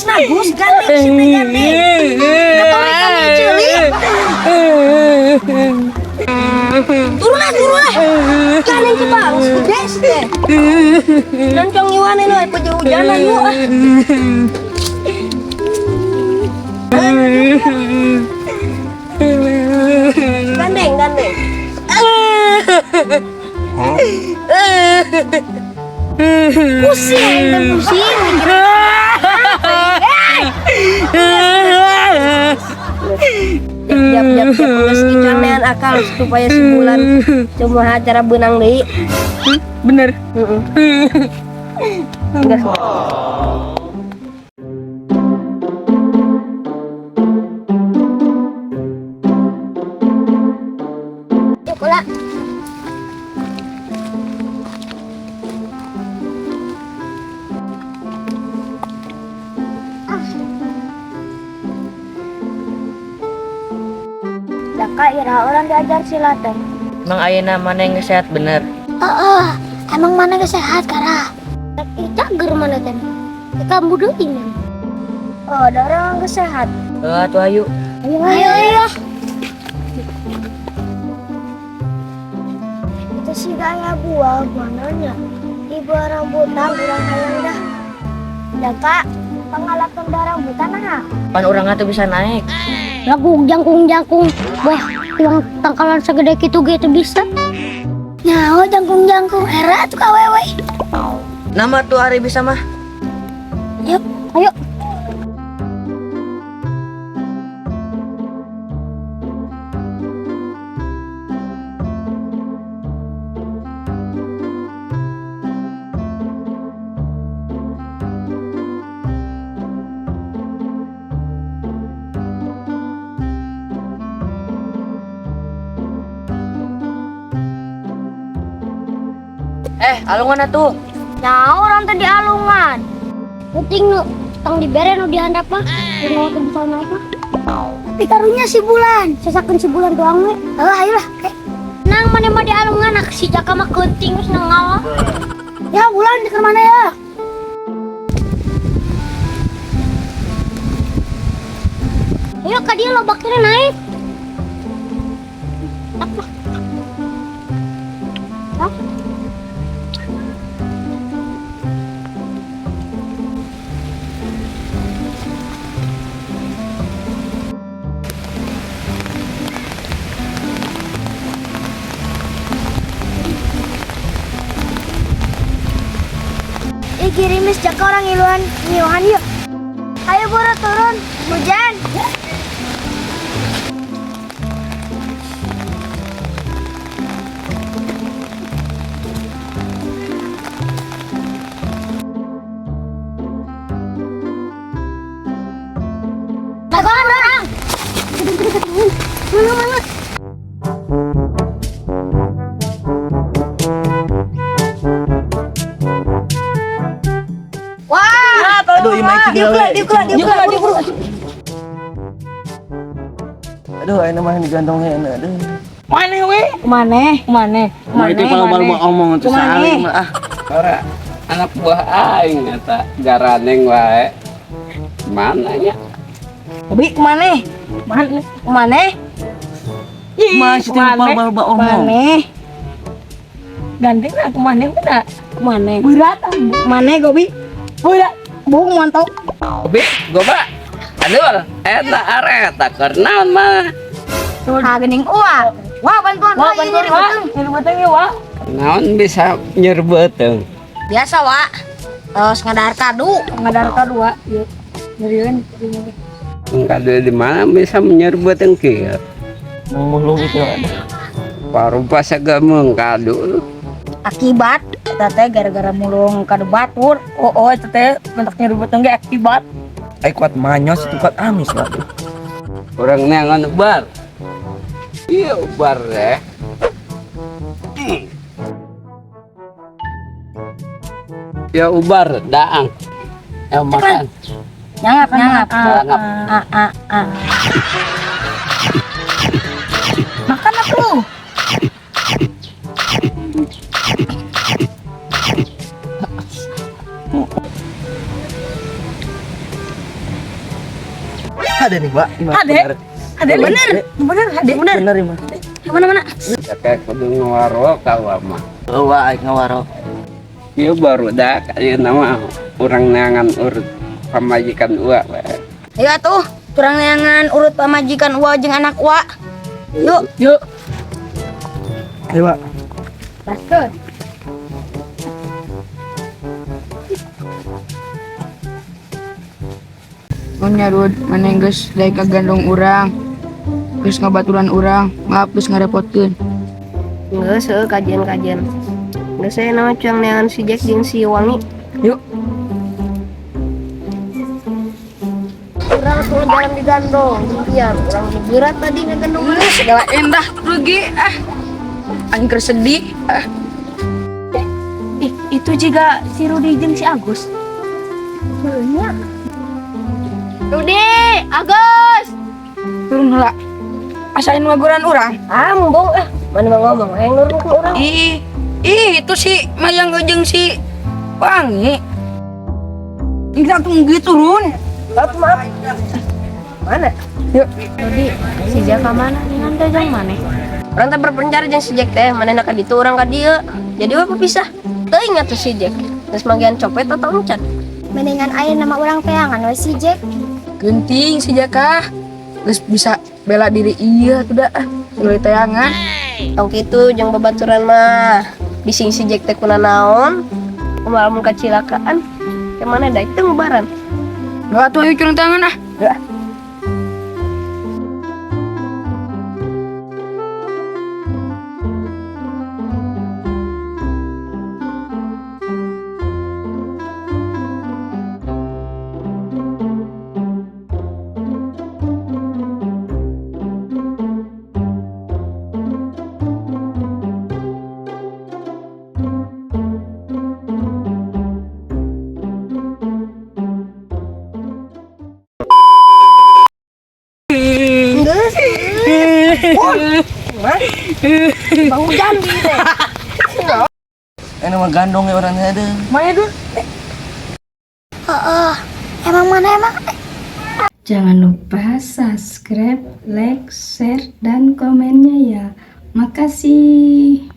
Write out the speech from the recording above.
Geus nagus gandeng si teh gandeng. Katori kami ceuli. Turun ah, turun ah. Gandeng coba, geus gede si teh. Loncong iwan ini we hujanan yuk ah. Gandeng, gandeng. Pusing, teh pusing. Jap, jap, jap, geus kicanean akal supaya sebulan cuma cara benang deui. Bener. Heeh. Enggak. Yuk, Ula. Daka ira orang diajar silat teh. Emang ayeuna mana yang sehat bener? Heeh, emang mana geus sehat kara? Ih, cager mana teh? Kamu deui mah. Oh, ada orang geus sehat. Eh, atuh ayo. Ayo, ayo, ayo. Itu sih gaya buah mananya. Ibu rambutan urang hayang dah. Daka, pengalakan rambutan nah. Pan urang atuh bisa naik. Lagu jangkung-jangkung, wah, uang tangkalan segede gitu gitu bisa. Nyaho jangkung-jangkung era tuh kawewe. Nama tuh Ari bisa mah. Yuk, ayo. Eh, alungan atuh. Nah, orang tadi alungan. Penting nu tong dibere nu dihandap mah. Nu teu bisa naik mah. Tapi karunya si bulan, sesakeun si bulan doang we. Heuh, ayolah. Nang mana mah di alungan ak si Jaka mah keuting geus nang. Ya bulan di mana ya? Ayo ka dieu lobak kira naik. Apa? Hah? Ih, girimis Jaka orang ngiluan ngiluan yuk. Ayo buru turun, hujan. Bagongan orang. Mana mana? Aduh, ieu mah Diuk lah, diuk lah, diuk lah, diuk lah. Aduh, ayeuna mah digantongnya aduh. Maneh we? Maneh, maneh. Mah itu malu-malu mau omong tuh saling mah ah. Ora anak buah aing eta garaneng wae. Mana nya? Bi, maneh? Maneh, maneh. Masih teh malu-malu omong. Maneh. Gandeng lah maneh bener. Maneh. Berat maneh gobi. Berat. Bohong mantap. Bi, goba. Aduh, eta areta keur naon mah? Ah, gening uang. Wah, bantuan. Wah, bantuan, wah. Nyeri beuteung ieu, Wak. Naon bisa nyeri beuteung? Biasa, Wak. Terus ngadahar kadu. Ngadahar kadu, Wak. Ieu. Nyerieun. Kadu di mana bisa menyeri beuteung kieu? Mulu gitu aduh. Parupa sagameng kadu. Akibat eta teh gara-gara mulung kadu batur. Oh, oh, eta teh bentak nyeri beuteung ge akibat. Ai kuat manyos itu kuat amis waduh. Urang neangan bar. Ieu bar teh. Ya ubar daang. Ya makan. Nyangap, nyangap. Nyangap. A a a. Makan atuh. Ada nih, Pak. Hade. Hade bener. Bener hade. Bener. Bener, mah. Mana mana? Kayak kudu ngawaro ka mah. Oh, Wak, aing ngawaro. Ieu barudak ayeuna mah urang neangan urut pamajikan uwa we. Ayo atuh, urang neangan urut pamajikan uwa jeung anak uwa. Yuk. Yuk. Ayo, Wak. Gaskeun. Mun nyarud maneh geus daek kagandong urang. Geus ngabaturan urang, maaf geus ngarepotkeun. Geus heueuh kajian-kajian. Geus aya nama cuang neangan si Jack jeung si Wangi. Yuk. Urang tuh jalan digandong, impian urang berat tadi ngagandong Geus segala endah rugi ah. Aing keur sedih ah. Ih, itu juga si Rudi jeung si Agus. Rudi, Agus. Turun heula. Asain waguran urang. Ah, embung ah. Mana mau ngomong, hayang nurun ku urang. Ih, ih itu si Mayang jeung si Wangi. Kita tunggu turun. Maaf, maaf. Mana? Yuk. Rudi, si Jack ka mana? Dengan teh jeung maneh? Urang teh berpencar jeung si Jack teh, manehna ka ditu urang ka dieu. Jadi we pepisah. Teuing atuh si Jack. Geus manggihan copet atau encan? Mendingan aya nama urang teangan we si Jack. Genting si Jaka. Geus bisa bela diri iya tuh dah. Ah, Segala tayangan. Tong kitu jeung babaturan mah. Bising si Jack teh kuna naon? Kumaha mun kacilakaan? Ke mana daek teu ngubaran? Gak tuh ayo curang tangan ah. Ya. Geus. Bang Hujan di teh. Ini mah gandong ya orangnya ada. Maya dulu. Heeh. Emang mana emang? Jangan lupa subscribe, like, share, dan komennya ya. Makasih.